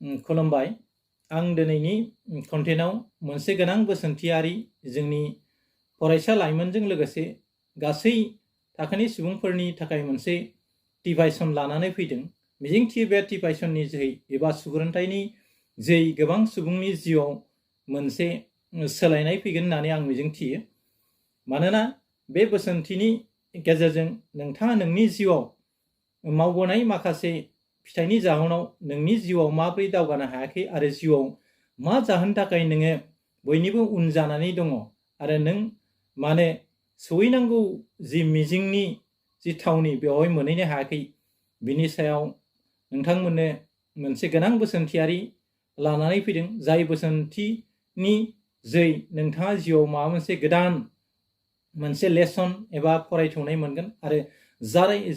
खुलुमबाय। आं दिनैनि कन्टेन्टआव मोनसे गोनां बोसोनथियारि जोंनि फरायसा लाइमोनजों लोगोसे गासै थाखोनि सुबुंफोरनि थाखाय मोनसे टिभाइसन लानानै फैदों। मिजिंथियो बे टिभाइसननि जोहै एबा सुबुरुन्थाइनि जोहै गोबां सुबुंनि जिउआव मोनसे सोलायनाय फैगोन होननानै आं मिजिंथियो। मानोना बे बोसोनथिनि गेजेरजों नोंथाङा नोंनि जिउआव मावबोनाय माखासे फिथाइनि जाहोनाव नोंनि जिउआव माबोरै दावगानो हायाखै आरो जिउआव मा जाहोननि थाखाय नोङो बयनिबो उन जानानै दङ आरो नों माने सहैनांगौ जि मिजिंनि जि थावनि बेवहाय मोनहैनो हायाखै, बिनि सायाव नोंथांमोननो मोनसे गोनां बोसोनथियारि लानानै फैदों। जाय बोसोनथिनि जोहै नोंथाङा जिउआव माबा मोनसे गोदान मोनसे लेसन एबा फरायथौनाय मोनगोन आरो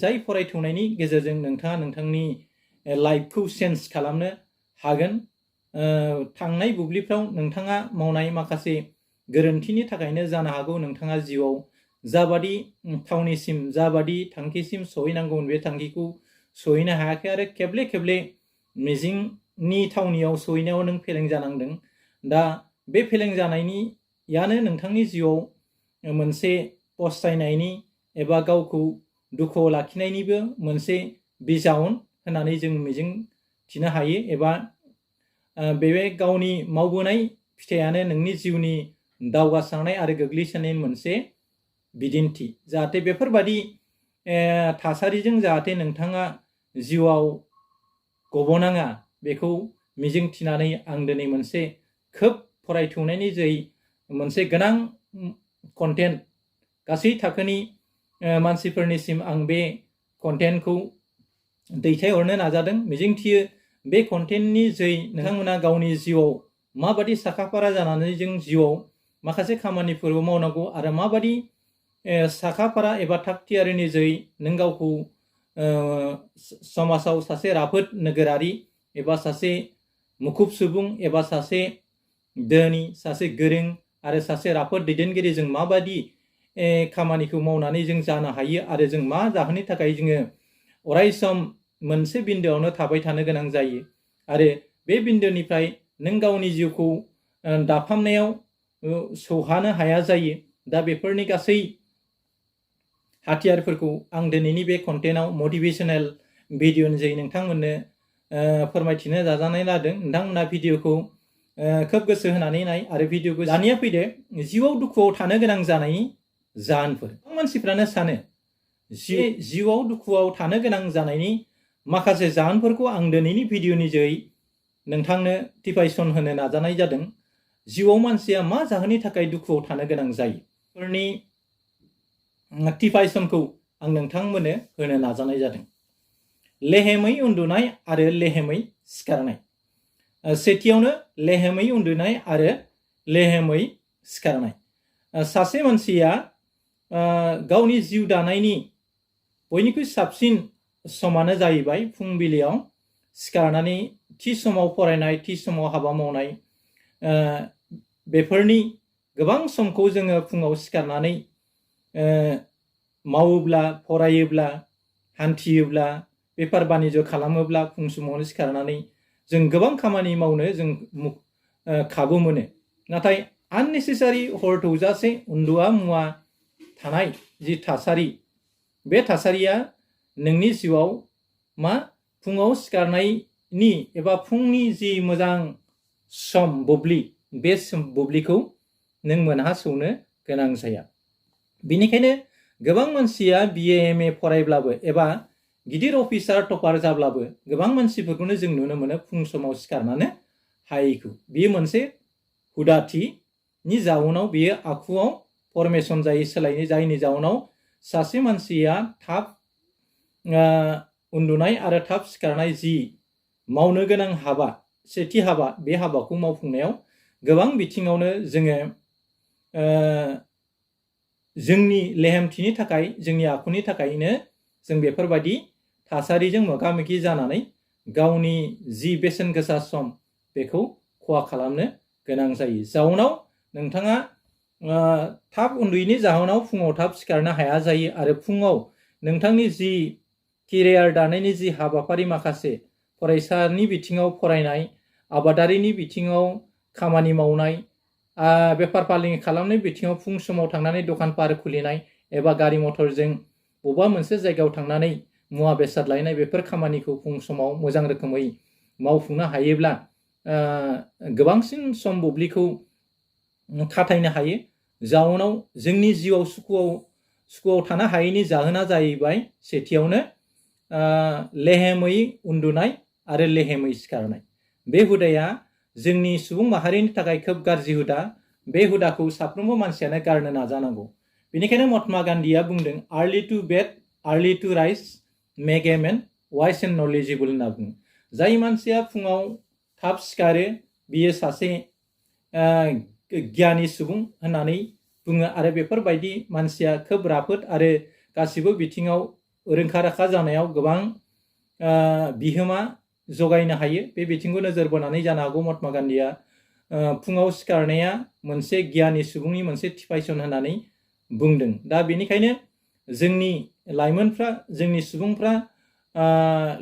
जाय फरायथौनायनि गेजेरजों नोंथाङा नोंथांनि लाइफखौ चेन्ज खालामनो हागोन। थांनाय बुब्लिफ्राव नोंथाङा मावनाय माखासे गोरोन्थिनि थाखायनो जानो हागौ नोंथाङा जिउआव जाबादि थावनिसिम जाबादि थांखिसिम सहैनांगौमोन बे थांखिखौ सहैनो हायाखै आरो खेबले खेबले मिजिंनि थावनियाव सहैनायाव नों फेलें जानांदों। दा बे फेलें जानायनियानो नोंथांनि जिउआव मोनसे पस्थायनायनि एबा गावखौ दुखुआव लाखिनायनिबो मोनसे बिजाउन होननानै जों मिजिंथिनो हायो एबा बे गावनि मावबोनाय फिथाइयानो नोंनि जिउनि दावगासारनाय आरो गोग्लैसोनायनि मोनसे बिदिन्थि। जाहाथे बेफोरबादि थासारिजों जाहाथे नोंथाङा जिउआव गबनाङा बेखौ मिजिंथिनानै आं दिनै मोनसे खोब फरायथौनायनि जोहै मोनसे गोनां कन्टेन्ट गासै थाखोनि मानसिफोरनिसिम आं बे कन्टेन्टखौ दैथायहरनो नाजादों। मिजिंथियो बे कन्टेन्टनि जोहै नोंथांमोना गावनि जिउआव माबादि साखाफारा जानानै जों जिउआव माखासे खामानिफोरबो मावनांगौ आरो माबादि साखाफारा एबा थागथियारिनि जोहै नों गावखौ समाजाव सासे राफोद नोगोरारि एबा सासे मुखुब सुबुं एबा सासे धोनि, सासे गोरों आरो सासे राफोद दैदेनगिरि जों माबादि खामानिखौ मावनानै जों जानो हायो आरो जों मा जाहोननि थाखाय जोङो अरायसम मोनसे बिन्दोआवनो थाबाय थानो गोनां जायो आरो बे बिन्दोनिफ्राय नों गावनि जिउखौ दाफामनायाव सौहानो हाया जायो। दा बेफोरनि गासै हाथियारफोरखौ आं दिनैनि बे कन्टेन्टआव मटिभेशनेल भिडिअनि जोहै नोंथांमोननो फोरमायथिनो नाजानाय लादों। नोंथांमोना भिडिअखौ खोब गोसो होनानै नाय आरो भिडिअखौ दानिया फैदो जिउआव दुखुआव थानो गोनां जानायनि जाहोनफोर। गोबां मानसिफ्रानो सानो जिउआव दुखुआव थानो गोनां जानायनि माखासे जाहोनफोरखौ आं दिनैनि भिडिअनि जोहै नोंथांनो टिभाइसन होनो नाजानाय जादों। जिउआव मानसिया मा जाहोननि थाखाय दुखुआव थानो गोनां जायो बेफोरनि टिभाइसनखौ आं नोंथांमोननो होनो नाजानाय जादों। लेहेमै उन्दुनाय आरो लेहेमै सिखारनाय। सेथियावनो लेहेमै उन्दुनाय आरो लेहेमै सिखारनाय। सासे मानसिया गावनि जिउ दानायनि बयनिख्रुइ साबसिन समानो जाहैबाय फुंबिलियाव सिखारनानै थि समाव फरायनाय, थि समाव हाबा मावनाय। बेफोरनि गोबां समखौ जोङो फुङाव सिखारनानै मावोब्ला, फरायोब्ला, हान्थियोब्ला, बेफार बानिज्य खालामोब्ला फुं समावनो सिखारनानै जों गोबां खामानि मावनो जों खाबु मोनो। नाथाय आननेसेसारि हर थौजासे उन्दुआ मुवा थानाय जि थासारि, बे थासारिया नोंनि जिउआव फुङाव सिखारनायनि एबा फुंनि जि मोजां सम बुब्लि, बे बुब्लिखौ नों मोनहासौनो गोनां जाया। बेनिखायनो गोबां मानसिया BA MA फरायब्लाबो एबा गिदिर अफिसार टपार जाब्लाबो गोबां मानसिफोरखौनो जों नुनो मोनो फुं समाव सिखारनानै हायैखौ। बेयो मोनसे हुदाथिनि जाउनाव बेयो आखुआव फरमेसन जायो, सोलायनाय जायनि जाउनाव सासे मानसिया थाब उन्दुनाय आरो थाब सिखारनाय जि मावनो गोनां हाबा, सेथि हाबा, बे हाबाखौ मावफुंनायाव गोबां बिथिङावनो जोङो जोंनि लेहेमथिनि थाखाय, जोंनि आखुनि थाखायनो जों बेफोरबायदि थासारिजों मोगा मोगि जानानै गावनि जि बेसेन गोसा सम बेखौ खहा खालामनो गोनां जायो। जाउनाव नोंथाङा थाब उन्दुयैनि जाहोनाव फुङाव थाब सिखारनो हाया जायो आरो फुङाव नोंथांनि जि केरियार दानायनि जि हाबाफारि माखासे फरायसानि बिथिङाव फरायनाय, आबादारिनि बिथिङाव खामानि मावनाय, बेफार फालांगि खालामनाय बिथिङाव फुं समाव थांनानै दखान पाहार खुलिनाय एबा गारि मथरजों बबेबा मोनसे जायगायाव थांनानै मुवा बेसाद लायनाय, बेफोर खामानिखौ फुं समाव मोजां रोखोमै मावफुंनो हायोब्ला गोबांसिन सम बुब्लिखौ खाथायनो हायो। जाउनाव जोंनि जिउआव सुखुआव थानो हायैनि जाहोना जाहैबाय सेथियावनो लेहेमै उन्दुनाय आरो लेहेमै सिखारनाय। बे हुदाया जोंनि सुबुं माहारिनि थाखाय खोब गाज्रि हुदा। बे हुदाखौ साफ्रोमबो मानसियानो गारनो नाजानांगौ। बेनिखायनो महात्मा गान्धीया बुंदों, early to bed early to rise make a man wise and knowledgeable होनना बुङो। जाय मानसिया फुङाव थाब सिखारो बियो सासे गियानि सुबुं होननानै बुङो आरो बेफोरबायदि मानसिया खोब राफोद आरो गासिबो बिथिङाव रोंखा राखा जानायाव गोबां बिहोमा जगायनो हायो। बे बिथिंखौ नोजोर बोनानै जानो हागौ महात्मा गान्धीया फुङाव सिखारनाया मोनसे गियानि सुबुंनि मोनसे टिपाइसन होननानै बुंदों। दा बेनिखायनो जोंनि लाइमोनफ्रा, जोंनि सुबुंफ्रा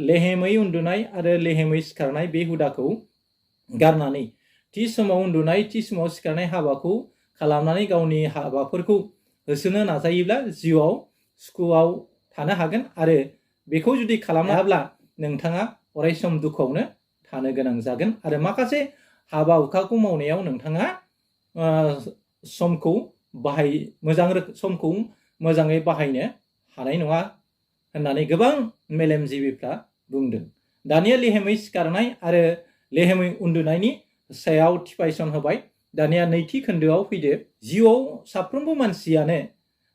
लेहेमै उन्दुनाय आरो लेहेमै सिखारनाय बे हुदाखौ गारनानै थि समाव उन्दुनाय, थि समाव सिखारनाय हाबाखौ खालामनानै गावनि हाबाफोरखौ होसोनो नाजायोब्ला जिउआव सुखुआव थानो हागोन। आरो बेखौ जुदि खालामनो हायाब्ला नोंथाङा अरायसम दुखुआवनो थानो गोनां जागोन आरो माखासे हाबा हुखाखौ मावनायाव नोंथाङा समखौ मोजाङै बाहायनो हानाय नङा होननानै गोबां मेलेमजिबिफ्रा बुंदों। दानिया लेहेमै सिखारनाय आरो लेहेमै उन्दुनायनि सायाव टिपाइसन होबाय। दानिया नैथि खोन्दोआव फैदो। जिउआव साफ्रोमबो मानसियानो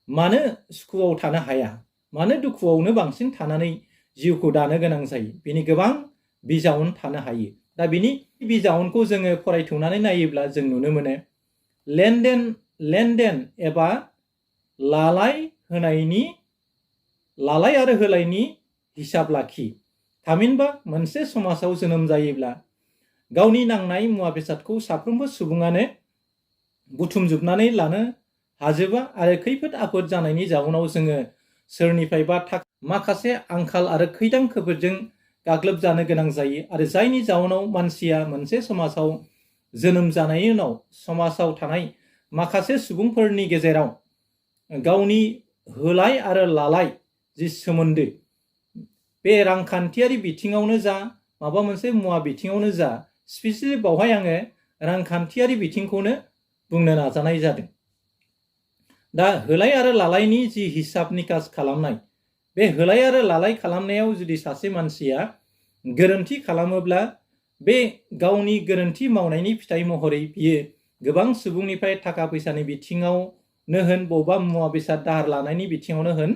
मानो सुखुआव थानो हाया, मानो दुखुआवनो बांसिन थानानै जिउखौ दानो गोनां जायो? बेनि गोबां बिजाउन थानो हायो। दा बिनि बिजाउनखौ जोङो फरायथौनानै नायोब्ला जों नुनो मोनो, लेनदेन एबा लालाय आरो होलायनि हिसाब लाखि। थामहिनबा मोनसे समाजाव जोनोम जायोब्ला गावनि नांनाय मुवा बेसादखौ साफ्रोमबो सुबुङानो बुथुमजोबनानै लानो हाजोबा आरो खैफोद आफोद जानायनि जाउनाव जोङो सोरनिफ्रायबा माखासे आंखाल आरो खैदां खैफोदजों गाग्लोबजानो गोनां जायो। आरो जायनि जाउनाव मानसिया मोनसे समाजाव जोनोम जानायनि उनाव समाजाव थानाय माखासे सुबुंफोरनि गेजेराव गावनि होलाय आरो लालाय जि सोमोन्दो, बे रांखान्थियारि बिथिङावनो जा माबा मोनसे मुवा बिथिङावनो जा, स्पेसियेलि बावहाय आङो रांखान्थियारि बिथिंखौनो बुंनो नाजानाय जादों। दा होलाय आरो लालायनि जि हिसाब निकास खालामनाय, बे होलाय आरो लालाय खालामनायाव जुदि सासे मानसिया गोरोन्थि खालामोब्ला बे गावनि गोरोन्थि मावनायनि फिथाइ महरै बियो गोबां सुबुंनिफ्राय थाखा फैसानि बिथिङावनो होन, बबेबा मुवा बेसाद दाहार लानायनि बिथिङावनो होन,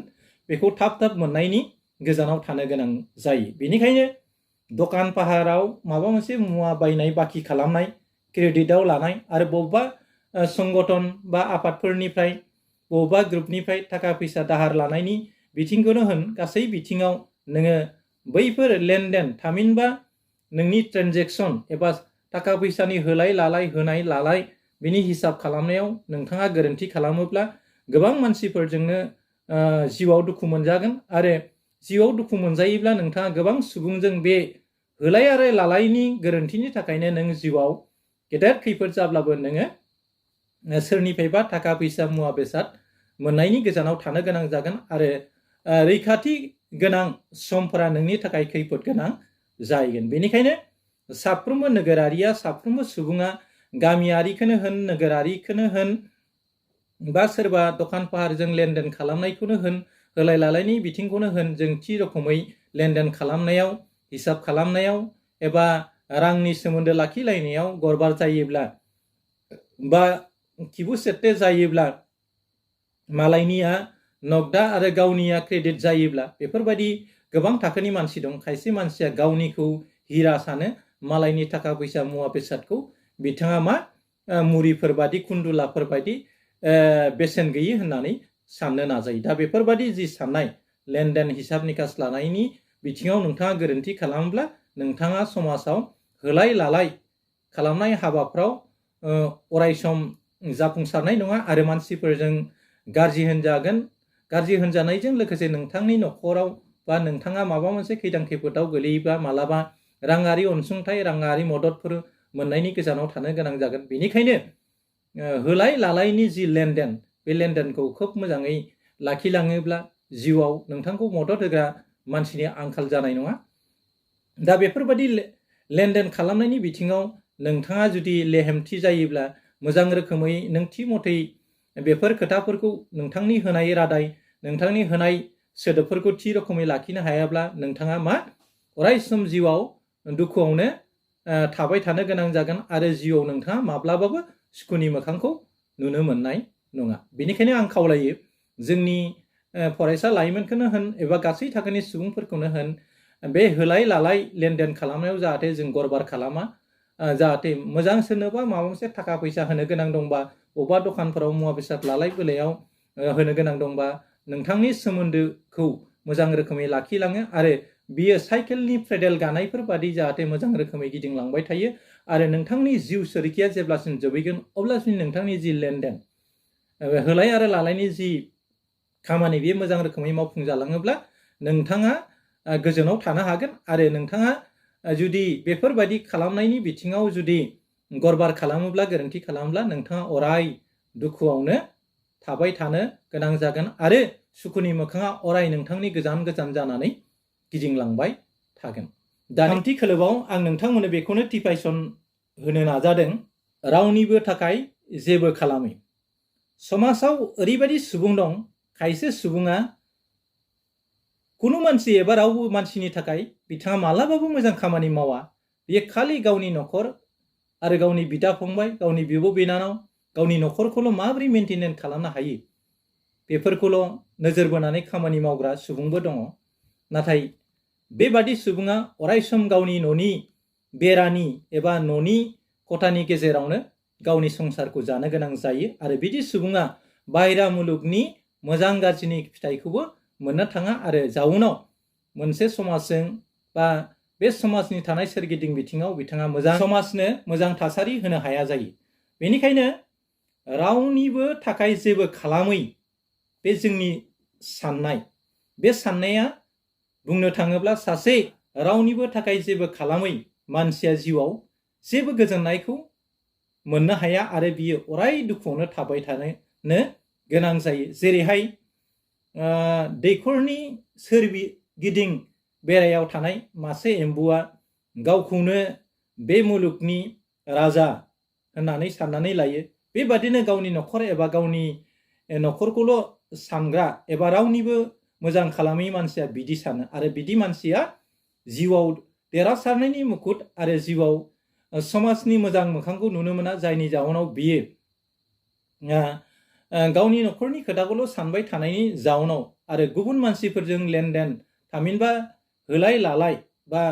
बेखौ थाब मोननायनि गोजानाव थानो गोनां जायो। बेनिखायनो दखान पाहाराव माबा मोनसे मुवा बायनाय बाखि खालामनाय, क्रेडिटआव लानाय आरो बबेबा संगठन बा आफादफोरनिफ्राय बबेबा ग्रुपनिफ्राय थाखा फैसा दाहार लानायनि बिथिंखौनो होन, गासै बिथिङाव नोङो बैफोर लेनदेन, थामहिनबा नोंनि ट्रेनजेक्सन एबा थाखा फैसानि होलाय लालाय बिनि हिसाब खालामनायाव नोंथाङा गोरोन्थि खालामोब्ला गोबां मानसिफोरजोंनो जिउआव दुखु मोनजागोन। आरो जिउआव दुखु मोनजायोब्ला नोंथाङा गोबां सुबुंजों बे होलाय आरो लालायनि गोरोन्थिनि थाखायनो नों जिउआव गेदेर खैफोद जाब्लाबो नोङो सोरनिफ्रायबा थाखा फैसा मुवा बेसाद मोननायनि गोजानाव थानो गोनां जागोन आरो रैखाथि गोनां समफोरा नोंनि थाखाय खैफोद गोनां जाहैगोन। बेनिखायनो साफ्रोमबो नोगोरारिया, साफ्रोमबो सुबुङा, गामियारिखौनो होन, नोगोरारिखौनो होन, बा सोरबा दखान पाहारजों लेनदेन खालामनायखौनो होन, होलाय लालायनि बिथिंखौनो होन, जों थि रोखोमै लेनदेन खालामनायाव, हिसाब खालामनायाव एबा रांनि सोमोन्दो लाखिलायनायाव गरबार जायोब्ला बा खिबु सेरथे जायोब्ला, मालायनिया नगदा आरो गावनिया क्रेडिट जायोब्ला, बेफोरबायदि गोबां थाखोनि मानसि दं। खायसे मानसिया गावनिखौ हिरा सानो, मालायनि थाखा फैसा मुवा बेसादखौ बिथाङा मुरिफोर बादि, खुन्दुलाफोर बादि बेसेन गैयि होननानै साननो नाजायो। दा बेफोरबादि जि साननाय, लेनदेन हिसाब निकास लानायनि बिथिङाव नोंथाङा गोरोन्थि खालामोब्ला नोंथाङा समाजाव होलाय लालाय खालामनाय हाबाफ्राव अरायसम जाफुंसारनाय नङा आरो मानसिफोरजों गाज्रि होनजागोन। गाज्रि होनजानायजों लोगोसे नोंथांनि न'खराव बा नोंथाङा माबा मोनसे खैदां खैफोदाव गोलैयोबा, मालाबा राङारि अनसुंथाइ राङारि मददफोर मोननायनि गोजानाव थानो गोनां जागोन। बेनिखायनो होलाय लालायनि जि लेनदेन बे लेनदेनखौ खोब मोजाङै लाखिलाङोब्ला जिउआव नोंथांखौ मदद होग्रा मानसिनि आंखाल जानाय नङा। दा बेफोरबायदि लेनदेन खालामनायनि बिथिङाव नोंथाङा जुदि लेहेमथि जायोब्ला मोजां रोखोमै नों थि मथै बेफोर खोथाफोरखौ नोंथांनि होनाय रादाय नोंथांनि होनाय सोदोबफोरखौ थि रोखोमै लाखिनो हायाब्ला नोंथाङा अराय सम जिउआव दुखुआवनो थाबाय थानो गोनां जागोन आरो जिउआव नोंथाङा माब्लाबाबो सुखुनि मोखांखौ नुनो मोननाय नङा। बेनिखायनो आं खावलायो जोंनि फरायसा लाइमोनखौनो होन एबा गासै थाखोनि सुबुंफोरखौनो होन बे होलाय लालाय लेनदेन खालामनायाव जाहाथे जों गरबार खालामा, जाहाथे मोजां सोरनोबा माबा मोनसे थाखा फैसा होनो गोनां दंबा बबेबा दखानफोराव मुवा बेसाद लालाय बोलायाव होनो गोनां दंबा नोंथांनि सोमोन्दोखौ मोजां रोखोमै लाखिलाङो आरो बियो साइकेलनि पेडेल गानायफोर बादि जाहाथे मोजां रोखोमै गिदिंलांबाय थायो आरो नोंथांनि जिउ सोरखिया जेब्लासिम जोबहैगोन अब्लासिम नोंथांनि जि लेनदेन होलाय आरो लालायनि जि खामानि बेयो मोजां रोखोमै मावफुंजालाङोब्ला नोंथाङा गोजोनाव थानो हागोन आरो नोंथाङा जुदि बेफोरबायदि खालामनायनि बिथिङाव जुदि गरबार खालामोब्ला गोरोन्थि खालामोब्ला नोंथाङा अराय दुखुआवनो थाबाय थानो गोनां जागोन आरो सुखुनि मोखाङा अराय नोंथांनि गोजान गोजान जानानै गिदिंलांबाय थागोन। दा थामथि खोलोबाव आं नोंथांमोननो बेखौनो टिपाइसन होनो नाजादों, रावनिबो थाखाय जेबो खालामै। समाजाव ओरैबायदि सुबुं दं, खायसे सुबुङा कुनु मानसि एबा रावबो मानसिनि थाखाय बिथाङा मालाबाबो मोजां खामानि मावा। बियो खालि गावनि न'खर आरो गावनि बिदा फंबाय, गावनि बिब' बिनानाव, गावनि न'खरखौल' माबोरै मेनटेन खालामनो हायो बेफोरखौल' नोजोर बोनानै खामानि मावग्रा सुबुंबो दङ। नाथाय बेबादि सुबुङा अरायसम गावनि न'नि बेरानि एबा न'नि खथानि गेजेरावनो गावनि संसारखौ जानो गोनां जायो आरो बिदि सुबुङा बाहेरा मुलुगनि मोजां गाज्रिनि फिथाइखौबो मोननो थाङा आरो जाउनाव मोनसे समाजजों बा बे समाजनि थानाय सोरगिदिं बिथिङाव बिथाङा मोजां समाजनो मोजां थासारि होनो हाया जायो। बेनिखायनो रावनिबो थाखाय जेबो खालामै बे जोंनि साननाय, बे साननाया बुंनो थाङोब्ला सासे रावनिबो थाखाय जेबो खालामै मानसिया जिउआव जेबो गोजोननायखौ मोननो हाया आरो बियो अराय दुखुआवनो थाबाय थानो गोनां जायो। जेरैहाय दैखरनि सोरगिदिं बेरायाव थानाय मासे एम्बुआ गावखौनो बे मुलुगनि राजा होननानै साननानै लायो। बेबादिनो गावनि न'खर एबा गावनि न'खरखौल' सानग्रा एबा रावनिबो मोजां खालामै मानसिया बिदि सानो आरो बिदि मानसिया जिउआव देरहासारनायनि मुकुट आरो जिउआव समाजनि मोजां मोखांखौ नुनो मोना, जायनि जाउनाव बियो गावनि न'खरनि खोथाखौल' सानबाय थानायनि जाउनाव आरो गुबुन मानसिफोरजों लेनदेन थामहिनबा होलाय लालाय बा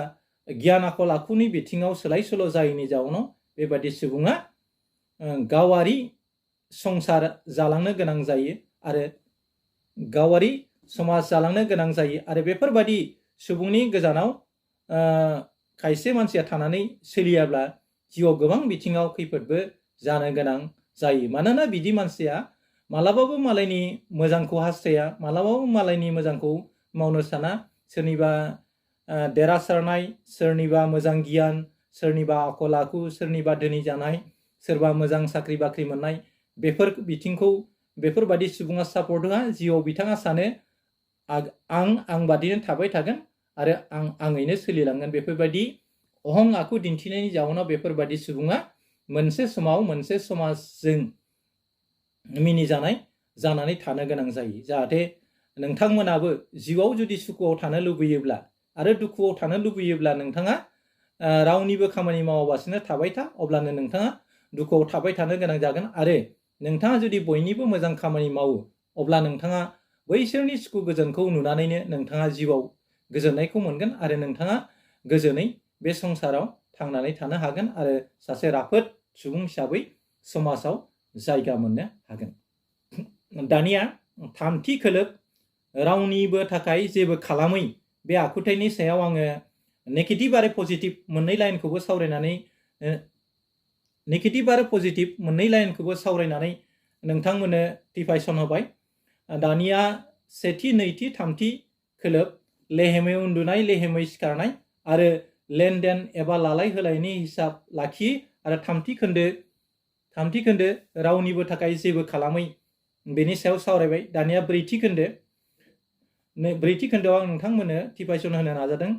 गियान आखल आखुनि बिथिङाव सोलाय सोल' जायैनि जाउनाव बेबादि सुबुङा गावारि संसार जालांनो गोनां जायो आरो गावारि समाज जालांनो गोनां जायो आरो बेफोरबादि सुबुंनि गोजानाव खायसे मानसिया थानानै सोलियाब्ला जिउआव गोबां बिथिङाव खैफोदबो जानो गोनां जायो। मानोना बिदि मानसिया मालाबाबो मालायनि मोजांखौ हास्थाया, मालाबाबो मालायनि मोजांखौ मावनो साना। सोरनिबा देरहासारनाय, सोरनिबा मोजां गियान, सोरनिबा आखल आखु, सोरनिबा धोनि जानाय, सोरबा मोजां साख्रि बाख्रि मोननाय बेफोर बिथिंखौ बेफोरबादि सुबुङा सापर्ट होआ। जिउआव बिथाङा सानो आं बादिनो थाबाय थागोन आरो आङैनो सोलिलांगोन। बेफोरबायदि अहं आखु दिन्थिनायनि जाउनाव बेफोरबायदि सुबुङा मोनसे समाव मोनसे समाजजों मिनिजानाय जानानै थानो गोनां जायो। जाहाथे नोंथांमोनाबो जिउआव जुदि सुखुआव थानो लुबैयोब्ला आरो दुखुआव थानो लुबैयोब्ला नोंथाङा रावनिबो खामानि मावाबासिनो थाबाय था, अब्लानो नोंथाङा दुखुआव थाबाय थानो गोनां जागोन आरो नोंथाङा जुदि बयनिबो मोजां खामानि मावो अब्ला नोंथाङा बैसोरनि सुखु गोजोनखौ नुनानैनो नोंथाङा जिउआव गोजोननायखौ मोनगोन आरो नोंथाङा गोजोनै बे संसाराव थांनानै थानो हागोन आरो सासे राफोद सुबुं हिसाबै समाजाव जायगा मोननो हागोन। दानिया थामथि खोलोब, रावनिबो थाखाय जेबो खालामै बे आखुथायनि सायाव आङो नेगेटिभ आरो पजिटिभ मोननै लाइनखौबो सावरायनानै नोंथांमोननो टिपाइसन होबाय। दानिया सेथि, नैथि, थामथि खोलोब, लेहेमै उन्दुनाय लेहेमै सिखारनाय आरो लेनदेन एबा लालाय होलायनि हिसाब लाखियो आरो थामथि खोन्दो रावनिबो थाखाय जेबो खालामै बेनि सायाव सावरायबाय। दानिया ब्रैथि खोन्दोआव आं नोंथांमोननो टिपाइसन होनो नाजादों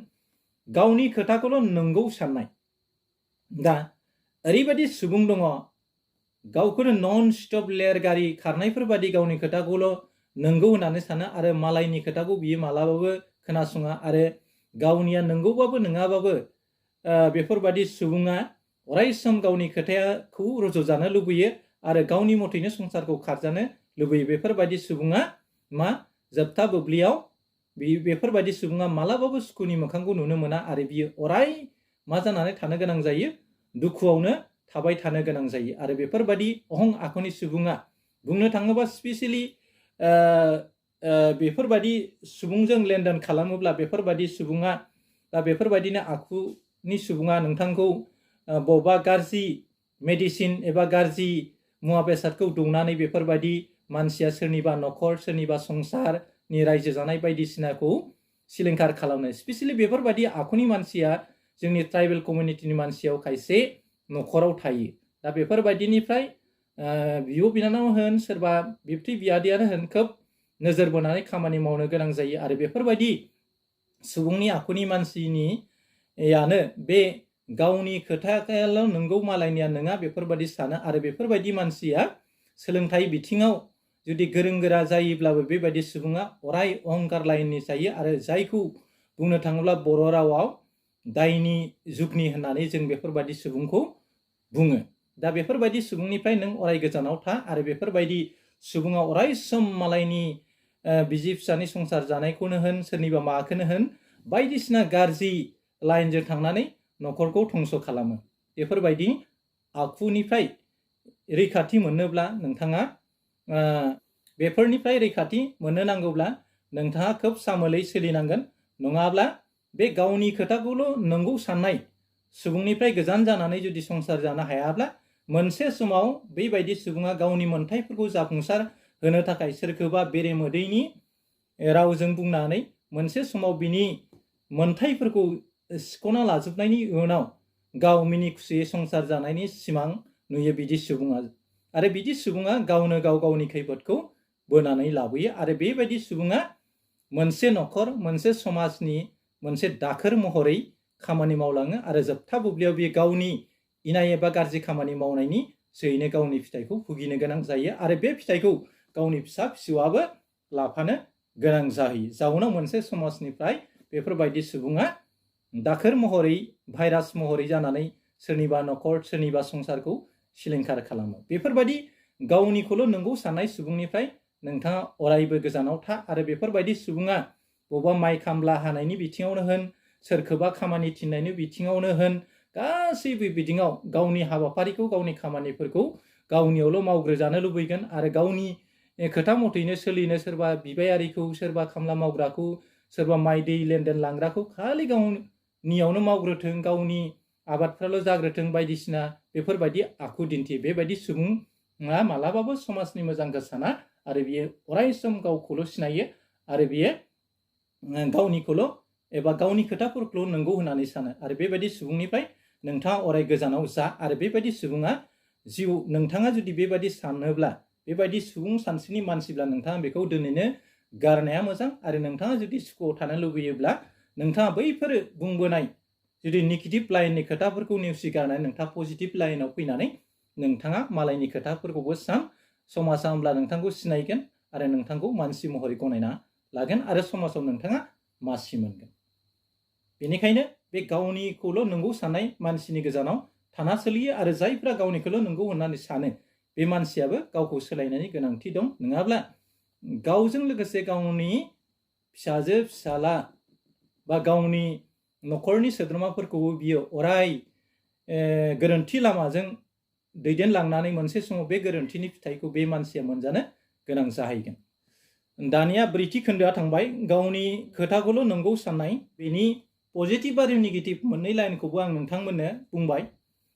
गावनि खोथाखौल' नंगौ साननाय। दा ओरैबायदि सुबुं दङ गावखौनो नन स्टप लेरगारि खारनायफोर बादि गावनि खोथाखौल' नंगौ होननानै सानो आरो मालायनि खोथाखौ बियो मालाबाबो खोनासङा आरो गावनिया नंगौबाबो नङाबाबो बेफोरबादि सुबुङा अरायसम गावनि खोथाखौ रज'जानो लुबैयो आरो गावनि मथैनो संसारखौ खारजानो लुबैयो। बेफोरबायदि सुबुङा मा जोबथा बुब्लियाव बेफोरबायदि सुबुङा मालाबाबो सुखुनि मोखांखौ नुनो मोना आरो बियो अराय मा जानानै थानो गोनां जायो दुखुआवनो थाबाय थानो गोनां जायो। आरो बेफोरबायदि अहं आखुनि सुबुङा बुंनो थाङोबा स्पेसियेलि बेफोरबायदि सुबुंजों लेनदेन खालामोब्ला बेफोरबायदि सुबुङा दा बेफोरबायदिनो आखुनि सुबुङा नोंथांखौ बबेबा गाज्रि मेडिसिन एबा गाज्रि मुवा बेसादखौ दौनानै बेफोरबायदि मानसिया सोरनिबा न'खर सोरनिबा संसारनि रायजो जानाय बायदिसिनाखौ सिलिंखार खालामनो। स्पेसियेलि बेफोरबायदि आखुनि मानसिया जोंनि ट्राइबेल कमिउनिटिनि मानसियाव खायसे न'खराव थायो। दा बेफोरबायदिनिफ्राय बिब' बिनानाव होन सोरबा बिबथै बियादैयानो होन खोब नोजोर बोनानै खामानि मावनो गोनां जायो। आरो बेफोरबायदि सुबुंनि आखुनि मानसिनियानो बे गावनि खोथायाल' नंगौ मालायनिया नङा बेफोरबायदि सानो। आरो बेफोरबायदि मानसिया सोलोंथाइ बिथिङाव जुदि गोरों गोरा जायोब्लाबो बेबायदि सुबुङा अराय अहंकार लाइननि जायो आरो जायखौ बुंनो थाङोब्ला बर' रावाव दायनि जुगनि होननानै जों बेफोरबायदि सुबुंखौ बुङो। दा बेफोरबायदि सुबुंनिफ्राय नों अराय गोजानाव था आरो बेफोरबायदि सुबुङा अराय सम मालायनि बिसि फिसानि संसार जानायखौनो होन सोरनिबा माबाखौनो होन बायदिसिना गाज्रि लाइनजों थांनानै न'खरखौ धंस खालामो। बेफोरबायदि आखुनिफ्राय रैखाथि मोननोब्ला नोंथाङा बेफोरनिफ्राय रैखाथि मोननो नांगौब्ला नोंथाङा खोब सामोलै सोलिनांगोन। नङाब्ला बे गावनि खोथाखौल' नंगौ साननाय सुबुंनिफ्राय गोजान जानानै जुदि संसार जानो हायाब्ला मोनसे समाव बेबायदि सुबुङा गावनि मोन्थायफोरखौ जाफुंसार होनो थाखाय सोरखौबा बेरे मोदैनि रावजों बुंनानै मोनसे समाव बिनि मोन्थायफोरखौ सिख'ना लाजोबनायनि उनाव गाव मिनि खुसियै संसार जानायनि सिमां नुयो बिदि सुबुङा। आरो बिदि सुबुङा गावनो गाव गावनि खैफोदखौ बोनानै लाबोयो आरो बेबायदि सुबुङा मोनसे न'खर मोनसे समाजनि मोनसे दाखोर महरै खामानि मावलाङो आरो जोबथा बुब्लियाव बियो गावनि इनाय एबा गाज्रि खामानि मावनायनि जोहैनो गावनि फिथाइखौ भुगिनो गोनां जायो आरो बे फिथाइखौ गावनि फिसा फिसौआबो लाफानो गोनां जाहैयो। जाउनाव मोनसे समाजनिफ्राय बेफोरबायदि सुबुङा दाखोर महरै भाइरास महरै जानानै सोरनिबा न'खर सोरनिबा संसारखौ सिलिंखार खालामो। बेफोरबायदि गावनिखौल' नंगौ साननाय सुबुंनिफ्राय नोंथाङा अरायबो गोजानाव था आरो बेफोरबायदि सुबुङा बबेबा माइ खामला हानायनि बिथिङावनो होन सोरखौबा खामानि थिननायनि बिथिङावनो होन गासैबो बिथिङाव गावनि हाबाफारिखौ गावनि खामानिफोरखौ गावनियावल' मावग्रोजानो लुबैगोन आरो गावनि खोथा मथैनो सोलिनो सोरबा बिबायारिखौ सोरबा खामला मावग्राखौ सोरबा माइ दै लेनदेन लांग्राखौ खालि गावनियावनो मावग्रोथों गावनि आबादफ्राल' जाग्रोथों बायदिसिना बेफोरबायदि आखु दिन्थियो। बेबायदि सुबुङा मालाबाबो समाजनि मोजांखौ साना आरो बियो अरायसम गावखौल' सिनायो आरो बियो गावनिखौल' एबा गावनि खोथाफोरखौल' नंगौ होननानै सानो। आरो बेबायदि सुबुंनिफ्राय नोंथाङा अराय गोजानाव जा आरो बेबायदि सुबुङा नोंथाङा जुदि बेबायदि सानोब्ला बेबायदि सुबुं सानस्रिनि मानसिब्ला नोंथाङा बेखौ दिनैनो गारनाया मोजां। आरो नोंथाङा जुदि सुखुआव थानो लुबैयोब्ला नोंथाङा बैफोर बुंबोनाय जुदि नेगेटिभ लाइननि खोथाफोरखौ नेवसिगारनानै नोंथाङा पजिटिभ लाइनाव फैनानै नोंथाङा मालायनि खोथाफोरखौबो सान समाजा होमब्ला नोंथांखौ सिनायगोन आरो नोंथांखौ मानसि महरै गनायना लागोन आरो समाजाव नोंथाङा मासि मोनगोन। बेनिखायनो बे गावनिखौल' नंगौ साननाय मानसिनि गोजानाव थाना सोलियो आरो जायफ्रा गावनिखौल' नंगौ होननानै सानो बे मानसियाबो गावखौ सोलायनायनि गोनांथि दं। नङाब्ला गावजों लोगोसे गावनि फिसाजो फिसाला बा गावनि न'खरनि सोद्रोमाफोरखौबो बियो अराय गोरोन्थि लामाजों दैदेनलांनानै मोनसे समाव बे गोरोन्थिनि फिथाइखौ बे मानसिया मोनजानो गोनां जाहैगोन। दानिया ब्रैथि खोन्दोआ थांबाय गावनि खोथाखौल' नंगौ साननाय। बेनि पजिटिभ आरो नेगेटिभ मोननै लाइनखौबो आं नोंथांमोननो बुंबाय।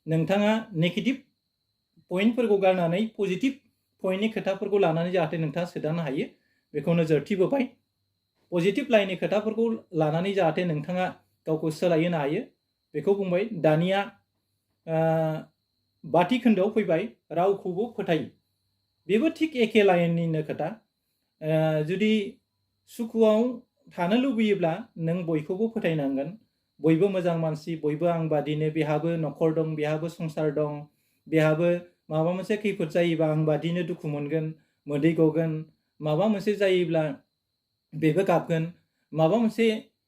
नोंथाङा नेगेटिभ पइन्टफोरखौ गारनानै पजिटिभ पइन्टनि खोथाफोरखौ लानानै जाहाथे नोंथाङा सोदांनो हायो बेखौ नोजोरथि बोबाय। पजिटिभ लाइननि खोथाफोरखौ लानानै जाहाथे नोंथाङा गावखौ सोलायहोनो हायो बेखौ बुंबाय। दानिया बाथि खोन्दोआव फैबाय रावखौबो फोथाय। बेबो थिग एखे लाइननिनो खोथा। जुदि सुखुआव थानो लुबैयोब्ला नों बयखौबो फोथायनांगोन। बयबो मोजां मानसि, बयबो आं बादिनो, बेहाबो न'खर दं, बेहाबो संसार दं, बेहाबो माबा मोनसे खैफोद जायोबा आं बादिनो दुखु मोनगोन, मोदै गगोन, माबा मोनसे जायोब्ला बेबो गाबगोन, माबा मोनसे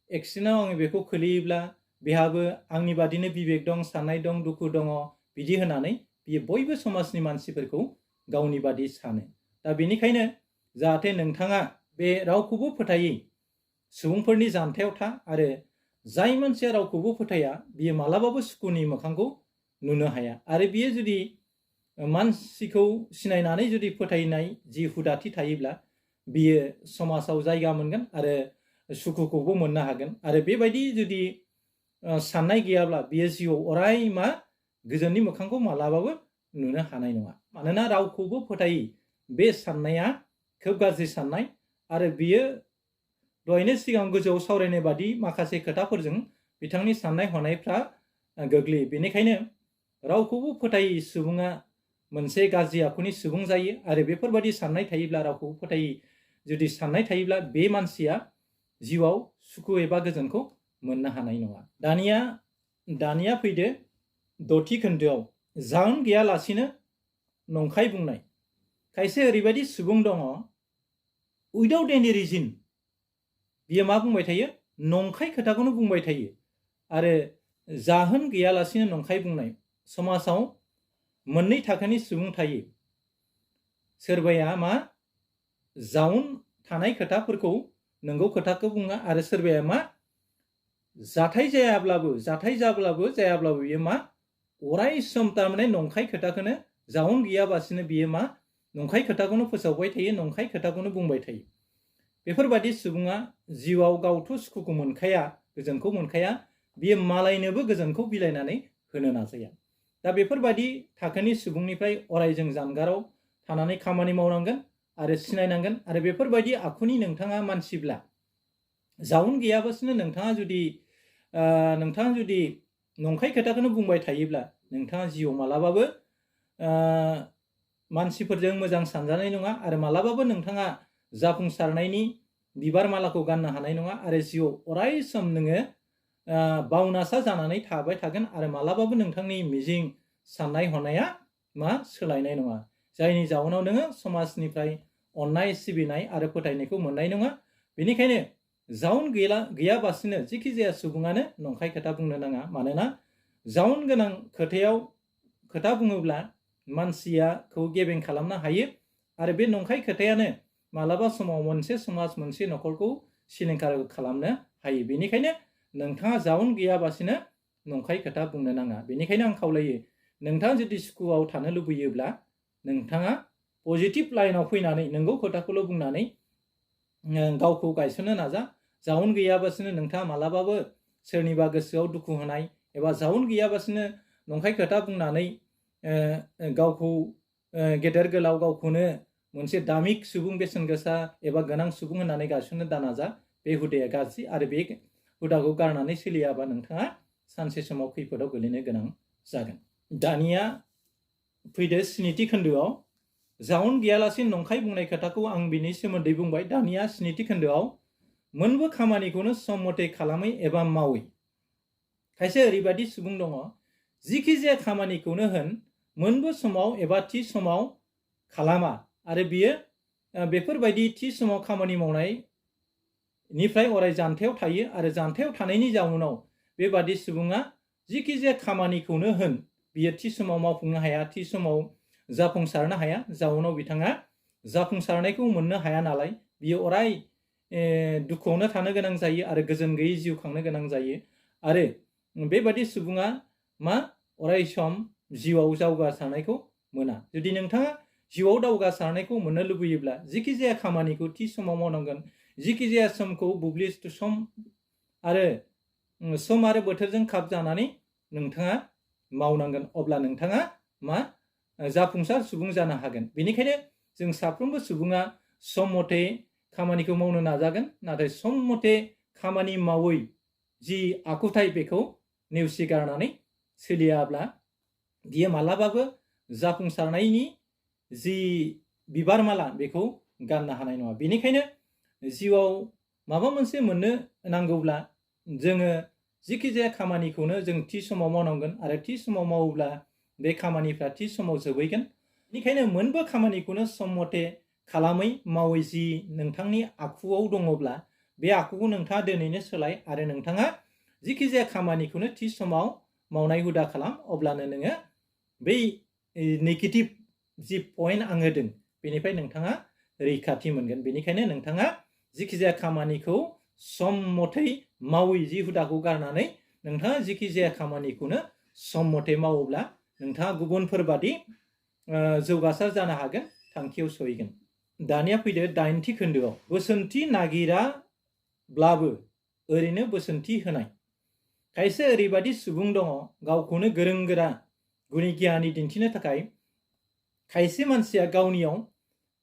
एक्सिडेन्टआव आङो बेखौ खोलैयोब्ला बेहाबो आंनि बादिनो बिबेक दं, साननाय दं, दुखु दङ, बिदि होनानै बियो बयबो समाजनि मानसिफोरखौ गावनि बादि सानो। दा बेनिखायनो जाहाथे नोंथाङा बे रावखौबो फोथायै सुबुंफोरनि जानथायाव था, आरो जाय मानसिया रावखौबो फोथाया बियो मालाबाबो सुखुनि मोखांखौ नुनो हाया। आरो बियो जुदि मानसिखौ सिनायनानै जुदि फोथायनाय जि हुदाथि थायोब्ला बियो समाजाव जायगा मोनगोन आरो सुखुखौबो मोननो हागोन। आरो बेबायदि जुदि साननाय गैयाब्ला बियो जिउआव अराय गोजोननि मोखांखौ मालाबाबो नुनो हानाय नङा। मानोना रावखौबो फोथायै बे साननाया खोब गाज्रि साननाय, आरो बियो दहायनो सिगां गोजौआव सावरायनाय बादि माखासे खोथाफोरजों बिथांनि साननाय हनायफ्रा गोग्लैयो। बेनिखायनो रावखौबो फोथायै सुबुङा मोनसे गाज्रि आखुनि सुबुं जायो। आरो बेफोरबायदि साननाय थायोब्ला, रावखौबो फोथायै जुदि साननाय थायोब्ला, बे मानसिया जिउआव सुखु एबा गोजोनखौ मोननो हानाय नङा। दानिया फैदो दथि खोन्दोआव जाहोन गैयालासिनो नंखाय बुंनाय। खायसे ओरैबायदि सुबुं दङ, उइदाउट एनि रिजन बियो मा बुंबाय थायो? नंखाय खोथाखौनो बुंबाय थायो। आरो जाहोन गैयालासिनो नंखाय बुंनाय। समाजाव मोननै थाखोनि सुबुं थायो। सोरबाया मा जाउन थानाय खोथाफोरखौ नंगौ खोथाखौ बुङा, आरो सोरबाया मा जाथाय जाब्लाबो जायाब्लाबो बियो मा अराय सम थारमाने नंखाय खोथाखौनो, जाउन गैयाबासिनो बियो मा नंखाय खोथाखौनो फोसावबाय थायो, नंखाय खोथाखौनो बुंबाय थायो। बेफोरबादि सुबुङा जिउआव गावथ' सुखुखौ मोनखाया, गोजोनखौ मोनखाया, बियो मालायनोबो गोजोनखौ बिलाइनानै होनो नाजाया। दा बेफोरबादि थाखोनि सुबुंनिफ्राय अराय जों जानगाराव थानानै खामानि मावनांगोन आरो सिनायनांगोन। आरो बेफोरबायदि आखुनि नोंथाङा मानसिब्ला, जाउन गैयाबासिनो नोंथाङा जुदि नंखाय खोथाखौनो बुंबाय थायोब्ला, नोंथाङा जिउआव मालाबाबो मानसिफोरजों मोजां सानजानाय नङा, आरो मालाबाबो नोंथाङा जाफुंसारनायनि बिबार मालाखौ गाननो हानाय नङा। आरो जिउआव अराय सम नोङो बावनासा जानानै थाबाय थागोन, आरो मालाबाबो नोंथांनि मिजिं साननाय हनाया सोलायनाय नङा। जायनि जाउनाव नोङो समाजनिफ्राय अननाय, सिबिनाय आरो फोथायनायखौ मोननाय नङा। बेनिखायनो जाउन गैयाबासिनो जेखि जाया सुबुङानो नंखाय खोथा बुंनो नाङा। मानोना जाउन गोनां खोथा बुङोब्ला मानसियाखौ गेबें खालामनो हायो, आरो बे नंखाय खोथायानो मालाबा समाव मोनसे समाज, मोनसे न'खरखौ सिलिंखार खालामनो हायो। बेनिखायनो नोंथाङा जाउन गैयाबासिनो नंखाय खोथा बुंनो नाङा। बेनिखायनो आं खावलायो, नोंथाङा जुदि सुखुआव थानो लुबैयोब्ला नोंथाङा पजिटिभ लाइनाव फैनानै नंगौ खोथाखौल' बुंनानै गावखौ गायसननो नाजा। जाउन गैयाबासिनो नोंथाङा मालाबाबो सोरनिबा गोसोआव दुखु होनाय, एबा जाउन गैयाबासिनो नंखाय खोथा बुंनानै गावखौ गेदेर गोलाव, गावखौनो मोनसे दामिक सुबुं, बेसेन गोसा एबा गोनां सुबुं होननानै गायसननो दानाजा। बे हुदाया गाज्रि, आरो बे हुदाखौ गारनानै सोलियाबा नोंथाङा सानसे समाव खैफोदाव गोलैनो गोनां जागोन। दानिया फैदो स्निथि खोन्दोआव जाउन गैयालासे नंखाय बुंनाय खोथाखौ आं बिनि सोमोन्दै बुंबाय। दानिया स्निथि खोन्दोआव मोनबो खामानिखौनो सम मथे खालामै एबा मावै। खायसे ओरैबायदि सुबुं दङ, जिखि जाया खामानिखौनो होन मोनबो समाव एबा थि समाव खालामा, आरो बियो बेफोरबायदि थि समाव खामानि मावनायनिफ्राय अराय जानथायाव थायो। आरो जानथायाव थानायनि जाउनाव बेबादि सुबुङा जिखि जाया खामानिखौनो होन बियो थि समाव मावफुंनो हाया, थि समाव जाफुंसारनो हाया। जाउनाव बिथाङा जाफुंसारनायखौ मोननो हाया नालाय बियो अराय दुखुआवनो थानो गोनां जायो, आरो गोजोन गैयै जिउ खांनो गोनां जायो। आरो बेबादि सुबुङा अराय सम जिउआव दावगासारनायखौ मोना। जुदि नोंथाङा जिउआव दावगासारनायखौ मोननो लुबैयोब्ला जिखि जाया खामानिखौ थि समाव मावनांगोन। जिखि जाया समखौ बुब्लि सम आरो बोथोरजों खाब जानानै नोंथाङा मावनांगोन। अब्ला नोंथाङा जाफुंसार सुबुं जानो हागोन। बेनिखायनो जों साफ्रोमबो सुबुङा सम मथे खामानिखौ मावनो नाजागोन, नाथाय सम मथे खामानि मावै जि आखुथाय बेखौ नेवसिगारनानै सोलियाब्ला बियो मालाबाबो जाफुंसारनायनि जि बिबार माला बेखौ गाननो हानाय नङा। बेनिखायनो जिउआव माबा मोनसे मोननो नांगौब्ला जोङो जिखि जाया खामानिखौनो जों थि समाव मावनांगोन आरो थि समाव मावोब्ला बे खामानिफ्रा थि समाव जोबहैगोन। बेनिखायनो मोनबो खामानिखौनो सम मथे खालामै मावै जि नोंथांनि आखुआव दङब्ला बे आखुखौ नोंथाङा दिनैनो सोलाय आरो नोंथाङा जिखि जाया खामानिखौनो थि समाव मावनाय हुदा खालाम। अब्लानो नोङो बै नेगेटिभ जि पइन्ट आं होदों बेनिफ्राय नोंथाङा रैखाथि मोनगोन। बेनिखायनो नोंथाङा जिखि जाया खामानिखौ सम मथै मावै जि हुदाखौ गारनानै नोंथाङा जिखि जाया खामानिखौनो सम मथे मावोब्ला नोंथाङा गुबुनफोरबादि जौगासार जानो हागोन, थांखियाव सहैगोन। दानिया फैदो 8थि खोन्दोआव बोसोनथि नागिराब्लाबो ओरैनो बोसोनथि होनाय। खायसे ओरैबायदि सुबुं दङ गावखौनो गोरों गोरा गुनि गियानि दिन्थिनो थाखाय खायसे मानसिया गावनियाव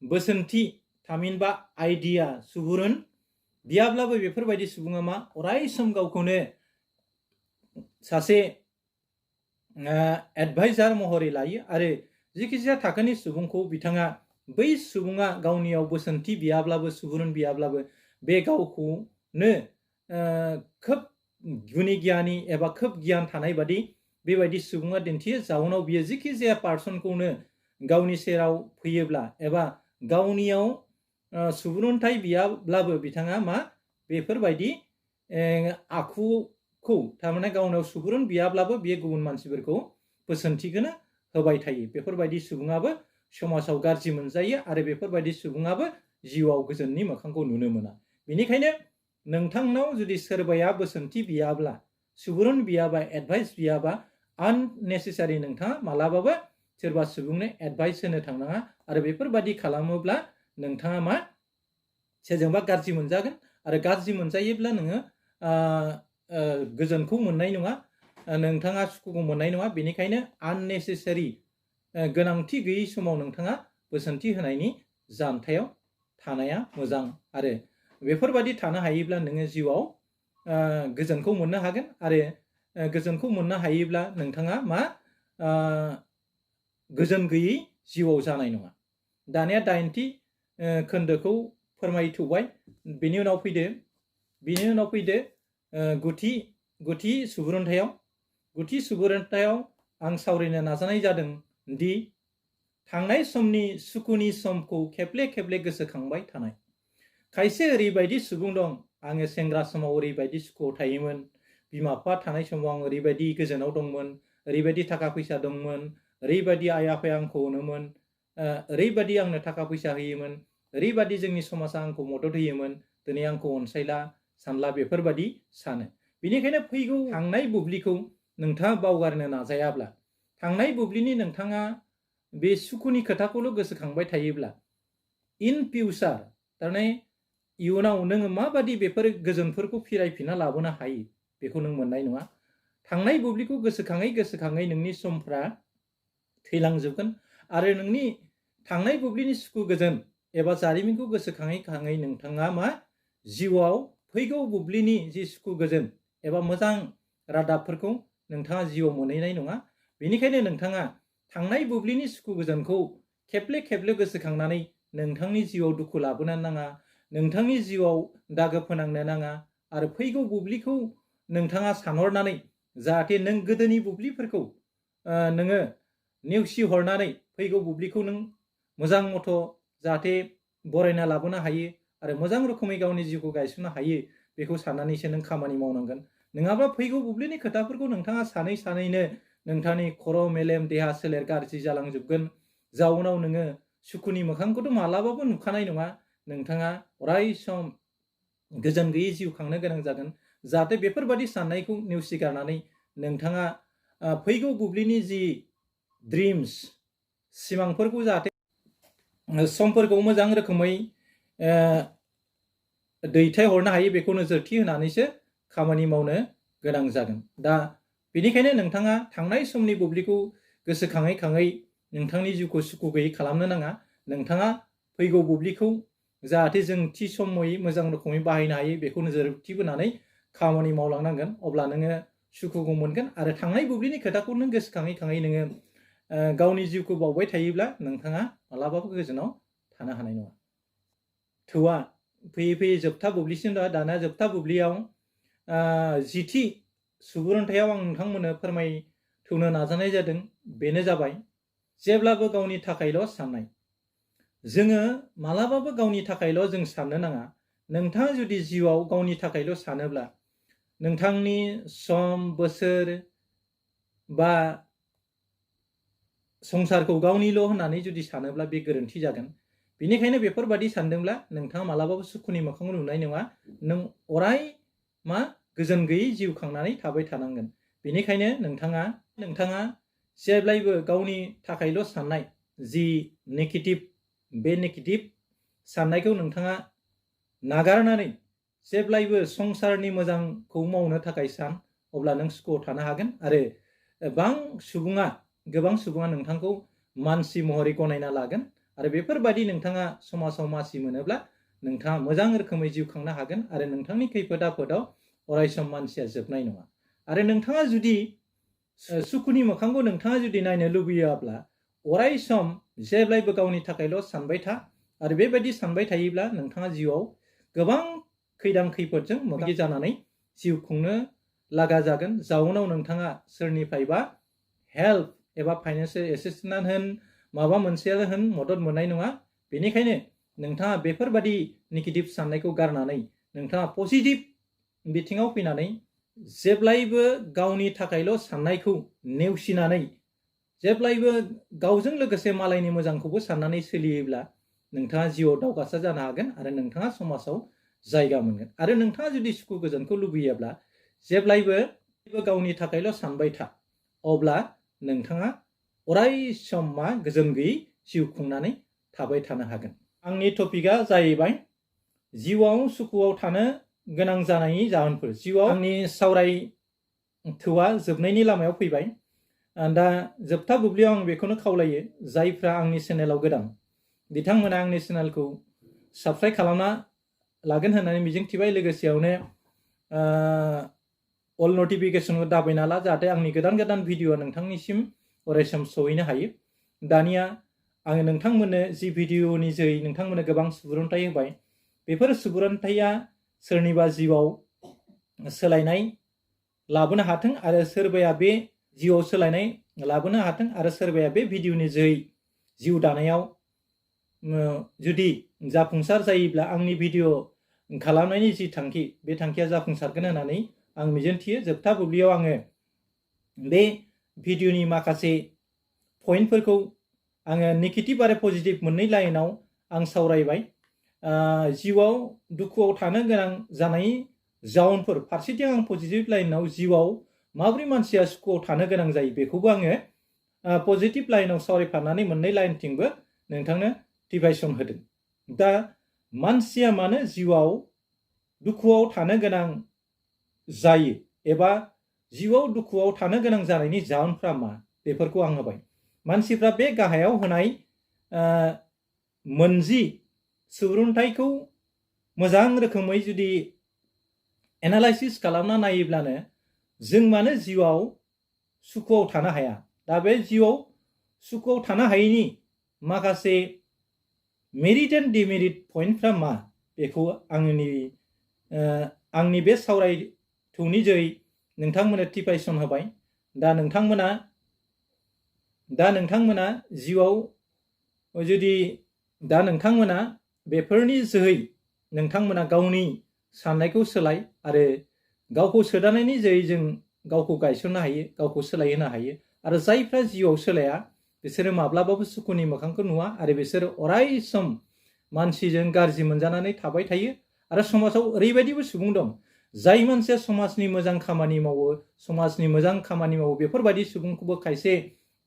बोसोनथि थामहिनबा आइडिया सुबुरुन बियाब्लाबो बेफोरबायदि सुबुङा मा अराय सम गावखौनो सासे एडभाइजार महरै लायो आरो जिखिजाया थाखोनि सुबुंखौ बिथाङा बै सुबुङा गावनियाव बोसोनथि बियाब्लाबो सुबुरुन बियाब्लाबो बे गावखौनो खोब गुनि गियानि एबा खोब गियान थानाय बादि बेबायदि सुबुङा दिन्थियो। जाउनाव बियो जिखि जाया पार्सनखौनो गावनि सेराव फैयोब्ला एबा गावनियाव सुबुरुनथाइ बियाब्लाबो बिथाङा मा बेफोरबायदि आखुखौ थारमाने गावनाव सुबुरुन बियाब्लाबो बियो गुबुन मानसिफोरखौ बोसोनथिखौनो होबाय थायो। बेफोरबायदि सुबुङाबो समाजाव गाज्रि मोनजायो आरो बेफोरबायदि सुबुङाबो जिउआव गोजोननि मोखांखौ नुनो मोना। बेनिखायनो नोंथांनाव जुदि सोरबाया बोसोनथि बियाब्ला सुबुरुन बियाबा एडभाइस बियाबा आननेसेसारि नोंथाङा मालाबाबो सोरबा सुबुंनो एडभाइस होनो थांनाङा आरो बेफोरबायदि खालामोब्ला नोंथाङा मा सोरजोंबा गाज्रि मोनजागोन आरो गाज्रि मोनजायोब्ला नोङो गोजोनखौ मोननाय नङा, नोंथाङा सुखुखौ मोननाय नङा। बेनिखायनो आननेसेसारि गोनांथि गैयै समाव नोंथाङा बोसोनथि होनायनि जानथायाव थानाया मोजां आरो बेफोरबायदि थानो हायोब्ला नोङो जिउआव गोजोनखौ मोननो हागोन आरो गोजोनखौ मोननो हायोब्ला नोंथाङा मा गोजोन गैयै जिउआव जानाय नङा। दानिया 8थि खोन्दोखौ फोरमायथ'बाय। बेनि उनाव फैदो 9थि सुबुरुनथायाव आं सावरायनो नाजानाय जादों दि थांनाय समनि सुखुनि समखौ खेबले खेबले गोसोखांबाय थानाय। खायसे ओरैबायदि सुबुं दं, आङो सेंग्रा समाव ओरैबायदि सुखुआव थायोमोन, बिमा बिफा थानाय समाव आं ओरैबायदि गोजोनाव दंमोन, ओरैबायदि थाखा फैसा दंमोन, ओरैबायदि आइ आफाया आंखौ अनोमोन, ओरैबायदि आंनो थाखा फैसा होयोमोन, ओरैबायदि जोंनि समाजा आंखौ मदद होयोमोन, दिनै आंखौ अनसायला सानला बेफोरबायदि सानो। बेनिखायनो फैगौ थांनाय बुब्लिखौ नोंथाङा बावगारनो नाजायाब्ला, थांनाय बुब्लिनि नोंथाङा बे सुखुनि खोथाखौल' गोसोखांबाय थायोब्ला इन फिउचार थारमाने इयुनाव नोङो माबादि बेफोर गोजोनफोरखौ फिरायफिनना लाबोनो हायो बेखौ नों मोननाय नङा। थांनाय बुब्लिखौ गोसोखाङै गोसोखाङै नोंनि समफ्रा थैलांजोबगोन आरो नोंनि थांनाय बुब्लिनि सुखु गोजोन एबा जारिमिनखौ गोसोखाङै खाङै नोंथाङा मा जिउआव फैगौ बुब्लिनि जि सुखु गोजोन एबा मोजां रादाबफोरखौ नोंथाङा जिउआव मोनहैनाय नङा। बेनिखायनो नोंथाङा थांनाय बुब्लिनि सुखु गोजोनखौ खेबले खेबले गोसोखांनानै नोंथांनि जिउआव दुखु लाबोनो नाङा, नोंथांनि जिउआव दागो फोनांनो नाङा आरो फैगौ बुब्लिखौ नोंथाङा सानहरनानै जाहाथे नों गोदोनि बुब्लिफोरखौ नोङो नेवसिहरनानै फैगौ बुब्लिखौ नों मोजां मथ' जाहाथे बरायना लाबोनो हायो आरो मोजां रोखोमै गावनि जिउखौ गायसननो हायो बेखौ साननानैसो नों खामानि मावनांगोन। नङाब्ला फैगौ बुब्लिनि खोथाफोरखौ नोंथाङा सानै सानैनो नोंथांनि खर' मेलेम देहा सोलेर गाज्रि जालांजोबगोन। जाउनाव नोङो सुखुनि मोखांखौथ' मालाबाबो नुखानाय नङा। नोंथाङा अराय सम गोजोन गैयै जिउ खांनो गोनां जागोन। जाहाथे बेफोरबायदि साननायखौ नेवसिगारनानै नोंथाङा फैगौ बुब्लिनि जि ड्रिम्स सिमांफोरखौ जाहाथे समफोरखौ मोजां रोखोमै दैथायहरनो हायो बेखौ नोजोरथि होनानैसो खामानि मावनो गोनां जागोन। दा बेनिखायनो नोंथाङा थांनाय समनि बुब्लिखौ गोसोखाङै खाङै नोंथांनि जिउखौ सुखु गैयै खालामनो नाङा। नोंथाङा फैगौ बुब्लिखौ जाहाथे जों थि समै मोजां रोखोमै बाहायनो हायो बेखौ नोजोरथि बोनानै खामानि मावलांनांगोन। अब्ला नोङो सुखुखौ मोनगोन आरो थांनाय बुब्लिनि खोथाखौ नों गोसोखाङै खाङै नोङो गावनि जिउखौ बावबाय थायोब्ला नोंथाङा मालाबाबो गोजोनाव थानो हानाय नङा। थौआ फैयै फैयै जोबथा बुब्लिसिम दाना जोबथा बुब्लियाव 10थि सुबुरुन्थायाव आं नोंथांमोननो फोरमायथौनो नाजानाय जादों। बेनो जाबाय जेब्लाबो गावनि थाखायल' साननाय। जोङो मालाबाबो गावनि थाखायल' जों साननो नाङा। नोंथाङा जुदि जिउआव गावनि थाखायल' सानोब्ला नोंथांनि सम बोसोर बा संसारखौ गावनिल' होननानै जुदि सानोब्ला बे गोरोन्थि जागोन। बेनिखायनो बेफोरबादि सानदोंब्ला नोंथाङा मालाबाबो सुखुनि मोखांखौ नुनाय नङा। नों अराय गोजोन गैयै जिउ खांनानै थाबाय थानांगोन। बेनिखायनो नोंथाङा जेब्लायबो गावनि थाखायल' साननाय जि नेगेटिभ, बे नेगेटिभ साननायखौ नोंथाङा नागारनानै जेब्लायबो संसारनि मोजांखौ मावनो थाखाय सान, अब्ला नों सुखुआव थानो हागोन आरो गोबां सुबुङा नोंथांखौ मानसि महरै गनायना लागोन आरो बेफोरबायदि नोंथाङा समाजाव मासि मोनोब्ला नोंथाङा मोजां रोखोमै जिउ खांनो हागोन आरो नोंथांनि खैफोद आफोदाव अरायसम मानसिया जोबनाय नङा। आरो नोंथाङा जुदि सुखुनि मोखांखौ नोंथाङा जुदि नायनो लुबैयाब्ला अराय सम जेब्लायबो गावनि थाखायल' सानबाय था आरो बेबायदि सानबाय थायोब्ला नोंथाङा जिउआव गोबां खैदां खैफोदजों मोगा मोगि जानानै जिउ खुंनो लागा जागोन। जाउनाव नोंथाङा सोरनिफ्रायबा हेल्प एबा फाइनान्सियेल एसिस्टेन्स होन माबा मोनसेयानो होन मदद मोननाय नङा। बेनिखायनो नोंथाङा बेफोरबादि नेगेटिभ साननायखौ गारनानै नोंथाङा पजिटिभ बिथिङाव फैनानै जेब्लायबो गावनि थाखायल' साननायखौ नेवसिनानै जेब्लायबो गावजों लोगोसे मालायनि मोजांखौबो साननानै सोलियोब्ला नोंथाङा जिउआव दावगासार जानो हागोन आरो नोंथाङा समाजाव जायगा मोनगोन। आरो नोंथाङा जुदि सुखु गोजोनखौ लुबैयोब्ला जेब्लायबो गावनि थाखायल' सानबाय था, अब्ला नोंथाङा अराय सम गोजोन गैयै जिउ खुंनानै थाबाय थानो हागोन। आंनि टपिकआ जाहैबाय जिउआव सुखुआव थानो गोनां जानायनि जाहोनफोर। जिउआव आंनि सावरायथौआ जोबनायनि लामायाव फैबाय। दा जोबथा बुब्लियाव आं बेखौनो खावलायो, जायफ्रा आंनि चेनेलाव गोदान बिथांमोना आंनि चेनेलखौ साबस्क्राइब खालामना लागोन होननानै मिजिंथिबाय। लोगोसेयावनो अल नटिफिकेसनखौ दाबायना ला, जाहाथे आंनि गोदान गोदान भिडिअ नोंथांनिसिम अरायसम सहैनो हायो। दानिया आङो नोंथांमोननो जि भिडिअनि जोहै नोंथांमोननो गोबां सुबुरुन्थाइ होबाय, बेफोर सुबुरुन्थाइया सोरनिबा जिउआव सोलायनाय लाबोनो हाथों आरो सोरबाया बे जिउआव सोलायनाय लाबोनो हाथों आरो सोरबाया बे भिडिअनि जोहै जिउ दानायाव जुदि जाफुंसार जायोब्ला आंनि भिडिअ खालामनायनि जि थांखि, बे थांखिया जाफुंसारगोन होननानै आं मिजिंथियो। जोबथा बुब्लियाव आङो बे भिडिअनि माखासे पइन्टफोरखौ आङो नेगेटिभ आरो पजिटिभ मोननै लाइनाव आं सावरायबाय। जिउआव दुखुआव थानो गोनां जानाय जाउनफोर, फारसेथिं आं पजिटिभ लाइनाव जिउआव माबोरै मानसिया सुखुआव थानो गोनां जायो बेखौबो आङो पजिटिभ लाइनाव सावरायफानानै मोननै लाइनथिंबो नोंथांनो टिभाइसन होदों। दा मानसिया मानो जिउआव दुखुआव थानो गोनां जायो एबा जिउआव दुखुआव थानो गोनां जानायनि जाहोनफ्रा मा, बेफोरखौ आं होबाय। मानसिफ्रा बे गाहायाव होनाय मोनजि सुबुरुन्थाइखौ मोजां रोखोमै जुदि एनालाइसिस खालामना नायोब्लानो जों मानो जिउआव सुखुआव थानो हाया। दा बे जिउआव सुखुआव थानो हायैनि माखासे मेरिट एन्ड डिमेरिट पइन्टफ्रा मा, बेखौ आंनि बे सावरायथौनि जोहै नोंथांमोननो टिभाइसन होबाय। दा नोंथांमोना जिउआव जुदि नोंथांमोना बेफोरनि जोहै नोंथांमोना गावनि साननायखौ सोलाय आरो गावखौ सोदांनायनि जोहै जों गावखौ गायसननो हायो, गावखौ सोलायहोनो हायो। आरो जायफ्रा जिउआव सोलाया बिसोरो माब्लाबाबो सुखुनि मोखांखौ नुवा आरो बिसोरो अराय सम मानसिजों गाज्रि मोनजानानै थाबाय थायो। आरो समाजाव ओरैबायदिबो सुबुं दं, जाय मानसिया समाजनि मोजां खामानि मावो, बेफोरबायदि सुबुंखौबो खायसे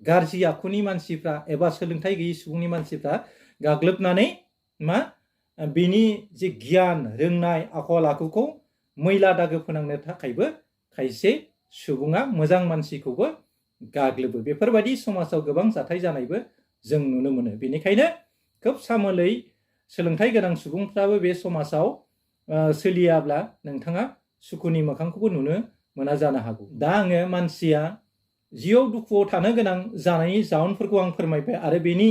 गाज्रि आखुनि मानसिफ्रा एबा सोलोंथाइ गैयै सुबुंनि मानसिफ्रा गाग्लोबनानै बिनि जे गियान रोंनाय आखल आखुखौ मैला दागो फोनांनो थाखायबो खायसे सुबुङा मोजां मानसिखौबो गाग्लोबो। बेफोरबायदि समाजाव गोबां जाथाय जानायबो जों नुनो मोनो। बेनिखायनो खोब सामोलै सोलोंथाइ गोनां सुबुंफ्राबो बे समाजाव सोलियाब्ला नोंथाङा सुखुनि मोखांखौबो नुनो मोना जानो हागौ। दा आङो मानसिया जिउआव दुखुआव थानो गोनां जानायनि जाहोनफोरखौ आं फोरमायबाय आरो बेनि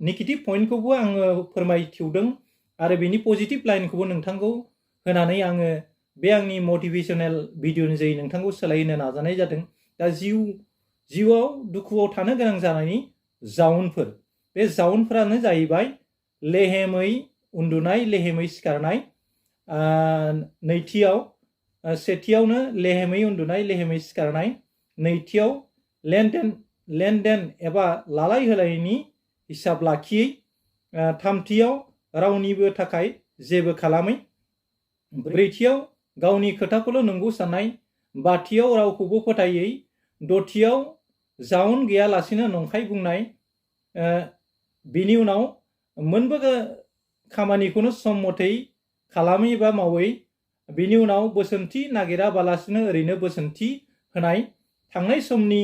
नेगेटिभ पइन्टखौबो आङो फोरमायथिवदों आरो बेनि पजिटिभ लाइनखौबो नोंथांखौ होनानै आङो बे आंनि मटिभेशनेल भिडिअनि जोहै नोंथांखौ सोलायहोनो नाजानाय जादों। दा जिउआव दुखुआव थानो गोनां जानायनि जाउनफोर, बे जाउनफोरानो जाहैबाय लेहेमै उन्दुनाय, लेहेमै सिखारनाय। सेथियावनो लेहेमै उन्दुनाय, लेहेमै सिखारनाय। नैथियाव लेनदेन एबा लालाय होलायनि हिसाब लाखियै। थामथियाव रावनिबो थाखाय जेबो खालामै। ब्रैथियाव गावनि खोथाखौल' नंगौ साननाय। बाथियाव रावखौबो फोथायै। दथियाव जाउन गैयालासेनो नंखाय बुंनाय। बिनि उनाव मोनबो खामानिखौनो सम मथै खालामै बा मावै। बिनि उनाव बोसोनथि नागिराबालासिनो ओरैनो बोसोनथि होनाय। थांनाय समनि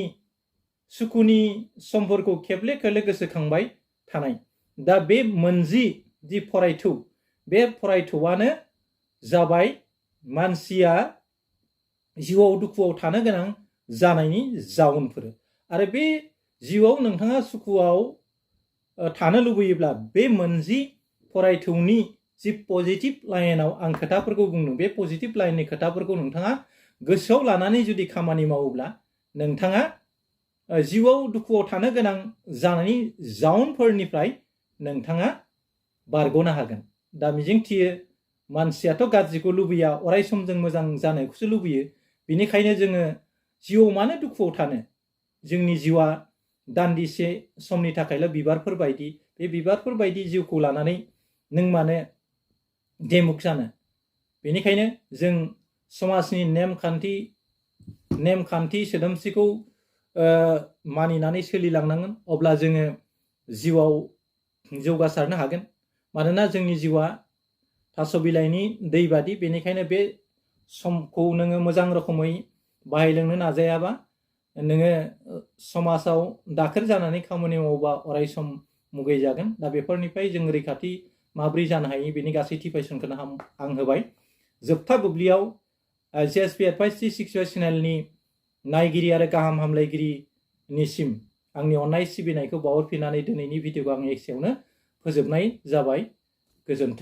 सुखुनि समफोरखौ खेबले खेबले गोसोखांबाय थानाय। दा बे मोनजि जि फरायथौ, बे फरायथौआनो जाबाय मानसिया जिउआव दुखुआव थानो गोनां जानायनि जाउनफोर। आरो बे जिउआव नोंथाङा सुखुआव थानो लुबैयोब्ला बे मोनजि फरायथौनि जि पजिटिभ लाइनाव आं खोथाफोरखौ बुंदों, बे पजिटिभ लाइननि खोथाफोरखौ नोंथाङा गोसोआव लानानै जुदि खामानि मावोब्ला नोंथाङा जिउआव दुखुआव थानो गोनां जानायनि जाउनफोरनिफ्राय नोंथाङा बारग'नो हागोन। दा मिजिंथियो मानसियाथ' गाज्रिखौ लुबैया, अराय सम जों मोजां जानायखौसो लुबैयो। बेनिखायनो जोङो जिउआव मानो दुखुआव थानो? जोंनि जिउआ दान्दिसे समनि थाखायल' बिबारफोर बायदि। बे बिबारफोर बायदि जिउखौ लानानै नों मानो देमुख जानो? बेनिखायनो जों समाजनि नेमखान्थि सोदोमस्रिखौ मानिनानै सोलिलांनांगोन। अब्ला जोङो जिउआव जौगासारनो हागोन। मानोना जोंनि जिउआ थास' बिलाइनि दै बादि। बेनिखायनो बे समखौ नोङो मोजां रोखोमै बाहायलांनो नाजायाबा नोङो समाजाव दाखोर जानानै खामानि मावोबा अराय सम मुगैजागोन। दा बेफोरनिफ्राय जों रैखाथि माब्रै जानो हायो बेनि गासै टिपाइसनखौनो आं होबाय। जोबथा बुब्लियाव CSP एडभाइस 365 चेनेलनि नायगिरि आरो गाहाम हामलायगिरिनिसिम आंनि अननाय सिबिनायखौ बावहरफिननानै दिनैनि भिडिअखौ आं एसेयावनो फोजोबनाय जाबाय। गोजोन्थों।